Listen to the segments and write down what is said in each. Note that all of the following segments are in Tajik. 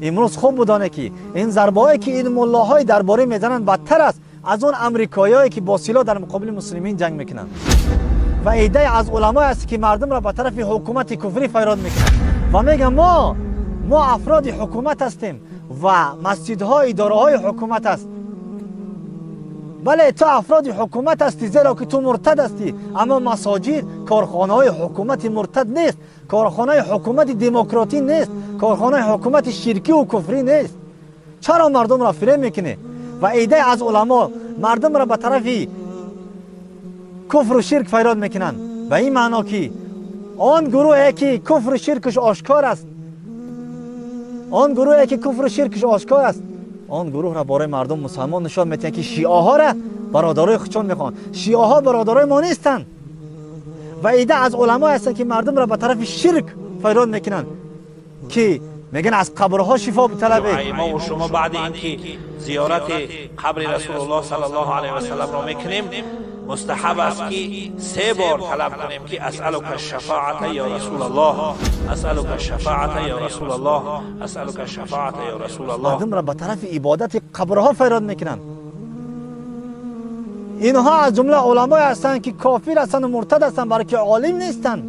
Имрӯз хуб будоне ки ин зарбаҳое ки ин муллоҳои дарборӣ мезананд бадтар аст аз он амрикоиҳое ки бо силоҳ дар муқобили муслимин ҷанг мекунанд. Ва иддае аз уламое аст ки мардумро ба тарафи ҳукумати куфрӣ файрод мекунанд ва мегӯянд мо афроди ҳукумат ҳастем ва масҷидҳо идораҳои ҳукумат аст. Бале, ту афроди ҳукумат ҳастӣ, зеро ки ту муртад ҳастӣ, аммо масоҷид корхонаҳои ҳукумати муртад нест, корхонаи ҳукумати демократӣ нест, корхонаи ҳукумати ширкӣ-ву куфрӣ нест. Чаро мардумро фиреб мекунӣ? Ва иддае аз уламо мардумро ба тарафи куфру ширк файрод мекунанд, ба ин маъно ки он гурӯҳе ки куфру ширкаш ошкор аст, он гурӯҳе ки куфру ширкаш ошкор аст, он гурӯҳро барои мардум мусалмон нишон медиҳанд ки шиаҳоро бародарои худшон мехоҳанд. Шиаҳо бародарои мо нестанд. Ва идда аз уламое ҳастанд ки мардумро ба тарафи ширк файрод мекунанд ки мегӯянд аз қабрҳо шифо биталабед. Мо шумо баъди ин ки зиёрати қабри Расулуллоҳ саллаллоҳу алайҳи васалламро мекунем, мустаҳаб аст ки се бор талаб кунем ки асъалука шафоата ё Расулаллоҳ, асъалука шафоата ё Расулаллоҳ, асъалука шафоата ё Расулаллоҳ. Мардумро ба тарафи ибодати қабрҳо файрод мекунанд. Инҳо аз ҷумла уламое ҳастанд ки кофир ҳастанд ва муртад ҳастанд, балки олим нестанд.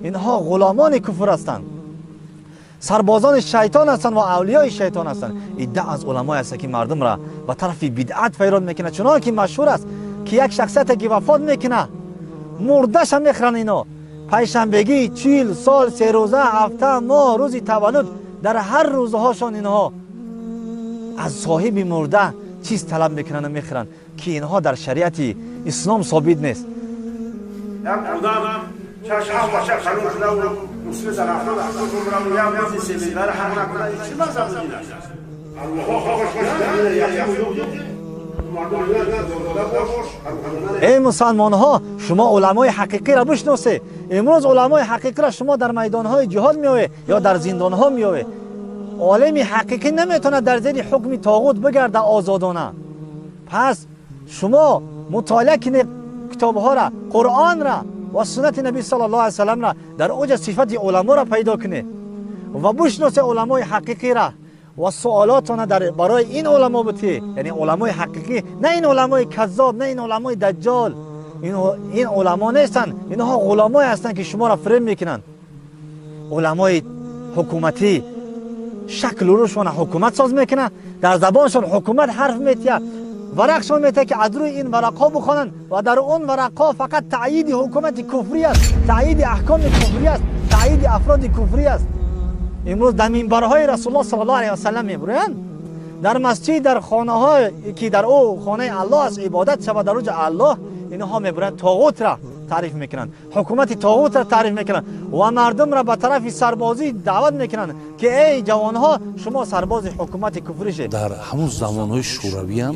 Инҳо ғуломони куфр ҳастанд, сарбозони шайтон ҳастанд ва авлиёи шайтон ҳастанд. Идда аз уламое ҳастанд ки мардумро ба тарафи бидъат файрод мекунанд, чунон ки машҳур аст ки як шахсияте ки вафот мекунад, мурдаша мехӯранд. Ино пайшанбегӣ, 40 сол, 3 рӯза, ҳафта, моҳ, рӯзи таваллуд, дар ҳар рӯзҳошон инҳо аз соҳиби мурда чиз талаб мекунанд ва мехӯранд ки инҳо дар шариати ислом собит нест. Як одам чашм баша қалун шуда муслим дар 70 умрам як рӯзи семинар ҳақ накунад, чӣ мазҳаб дин аст? Эй мусалмонҳо, шумо уламои ҳақиқиро бишносед. Имрӯз уламои ҳақиқиро шумо дар майдонҳои ҷиҳод меоед ё дар зиндонҳо меоед. Олими ҳақиқӣ наметавонад дар зери ҳукми тоғут бигарда озодона. Пас шумо мутолиа кунед китобҳоро, Қуръонро ва суннати наби саллаллоҳу алайҳи васалламро, дар оҷа сифати уламоро пайдо кунед ва бишносед уламои ҳақиқиро ва суолотона барои ин уламо бутӣ, яъне уламои ҳақиқӣ, на ин уламои каззоб, на ин уламои даҷҷол. Ин уламо нестанд, инҳо ғуломое ҳастанд ки шуморо фиреб мекунанд. Уламои ҳукуматӣ шаклу рӯшона ҳукумат соз мекунад, дар забоншон ҳукумат ҳарф метиҳад, варақшон метиҳад ки аз рӯи ин варақҳо бихонанд ва дар он варақҳо фақат таъйиди ҳукумати куфрӣ аст, таъйиди аҳкоми куфрӣ аст, таъйиди афроди куфрӣ аст. Имрӯз дар минбарҳои Расулуллоҳ саллаллоҳу алайҳи васаллам мебурӯянд, дар масҷид, дар хонаҳое ки дар ӯ хонаи Аллоҳ аст, ибодат шавад дар рӯзи Аллоҳ, инҳо мебуранд тоғутро таъриф мекунанд, ҳукумати тоғутро таъриф мекунанд ва мардумро ба тарафи сарбозӣ даъват мекунанд ки эй ҷавонҳо, шумо сарбози ҳукумати куфрӣ шед. Дар ҳамун замонҳои шӯравиам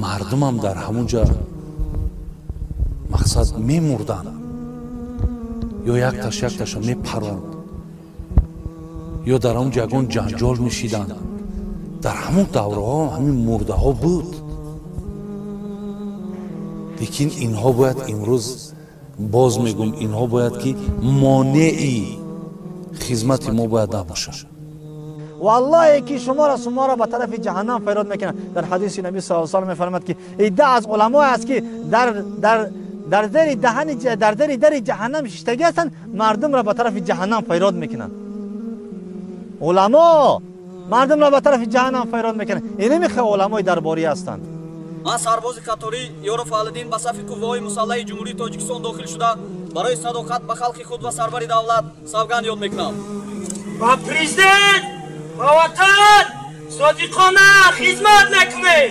мардумам дар ҳамун ҷа мақсад мемурданд ё якташ якташа мепаронд ё дар ҳамун ҷа ягон ҷанҷол мешиданд. Дар ҳамун давраҳо ҳамин мурдаҳо буд. Лекин инҳо бояд имрӯз, боз мегӯм, инҳо бояд ки монеи хизмати мо бояд набошанд. Валлоҳе ки шуморо ба тарафи ҷаҳаннам файрод мекунанд. Дар ҳадиси наби саллаллоҳу алайҳи васаллам мефармояд ки идда аз уламое аст ки дар зери даҳани дар зери дари ҷаҳаннам шиштагӣ ҳастанд, мардумро ба тарафи ҷаҳаннам файрод мекунанд. Уламо мардумро ба тарафи ҷаҳаннам файрод мекунанд. Инамихе уламои дарборӣ ҳастанд. Ман сарбози қаторӣ Ёров Фаҳлиддин ба сафи қувваҳои мусаллаҳи Ҷумҳурии Тоҷикистон дохил шуда барои садоқат ба халқи худ ва сарвари давлат савганд ёд мекунам. Ба президент, ба ватан содиқона хизмат мекунем.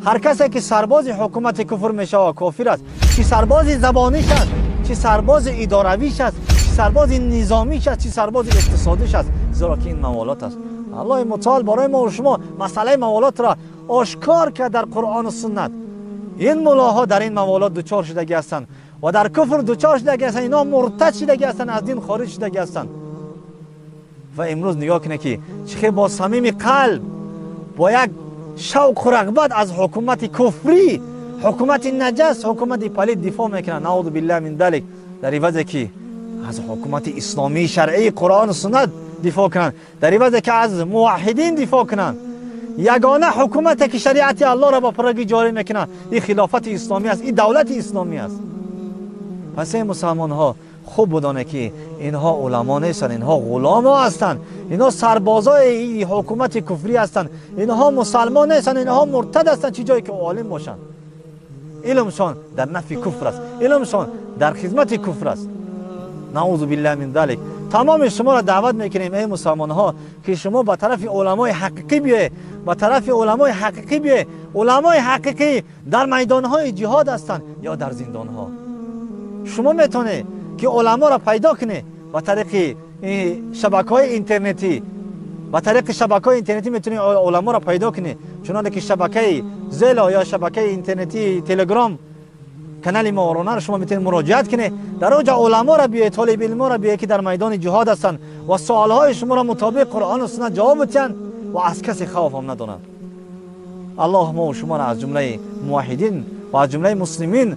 Ҳар касе ки сарбози ҳукумати куфр мешавад кофир аст, чӣ сарбози забониш аст, чӣ сарбози идоравиш аст, чӣ сарбози низомиш аст, чӣ сарбози иқтисодиш аст, зеро ки ин маволот аст. Аллоҳи мутаол барои мо ва шумо масъалаи маволотро ошкор кард дар Қуръону суннат. Ин мулоҳо дар ин маволот дучор шудагӣ ҳастанд ва дар куфр дучор шудагӣ ҳастанд, инҳо муртад шудагӣ ҳастанд, аз дин хориҷ шудагӣ ҳастанд. Ва имрӯз нигоҳ кунед ки чӣ хел бо самими қалб, бо як шавқу рағбат аз ҳукумати куфрӣ, ҳукумати наҷас, ҳукумати палид дифоъ мекунанд. Наузу биллаҳи мин залик. Дар ивазе ки از حکومت اسلامی شرعی قرآن و سنت دفاع کنند، در عوض که از موحدین دفاع کنند. یگانه حکومت که شریعت الله را با پرگی جاری میکنه این خلافت اسلامی است، این دولت اسلامی است. پس این مسلمان ها خوب بدانه که اینها علما نیستند، اینها غلام ها هستند، اینها سربازای این حکومت کفری هستند، اینها مسلمان نیستند، اینها مرتد هستند. چه جایی که عالم باشند، علمشان در نفی کفر است، علمشان در خدمت کفر است. نعوذ بالله من ذلک. تمام شما را دعوت میکنیم ای مسلمان ها که شما به طرف علمای حقیقی بیایید، به طرف علمای حقیقی بیایید. علمای حقیقی در میدان های جهاد هستند یا در زندان ها. شما میتونید که علما را پیدا کنید به طریق شبکه های اینترنتی، به طریق شبکه های اینترنتی میتونید علما را پیدا کنید، چنانکه که شبکه زیلا یا شبکه اینترنتی تلگرام کانال ما رو شما میتونید مراجعت کنید. در اونجا علما را بیایید، طالب علم را بیایید که در میدان جهاد هستند و سوالهای شما را مطابق قرآن و سنت جواب بدن و از کسی خوف هم ندارند. الله ما و شما را از جمله موحدین و از جمله مسلمین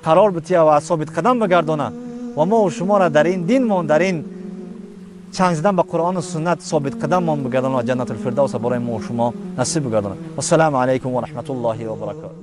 قرار بده و ثابت قدم بگردانه و ما و شما را در این دین مان، در این چنگ زدن به قرآن و سنت ثابت قدم مان بگردانه و جنت الفردوس برای ما و شما نصیب بگردانه. و السلام علیکم و رحمت الله و برکاته.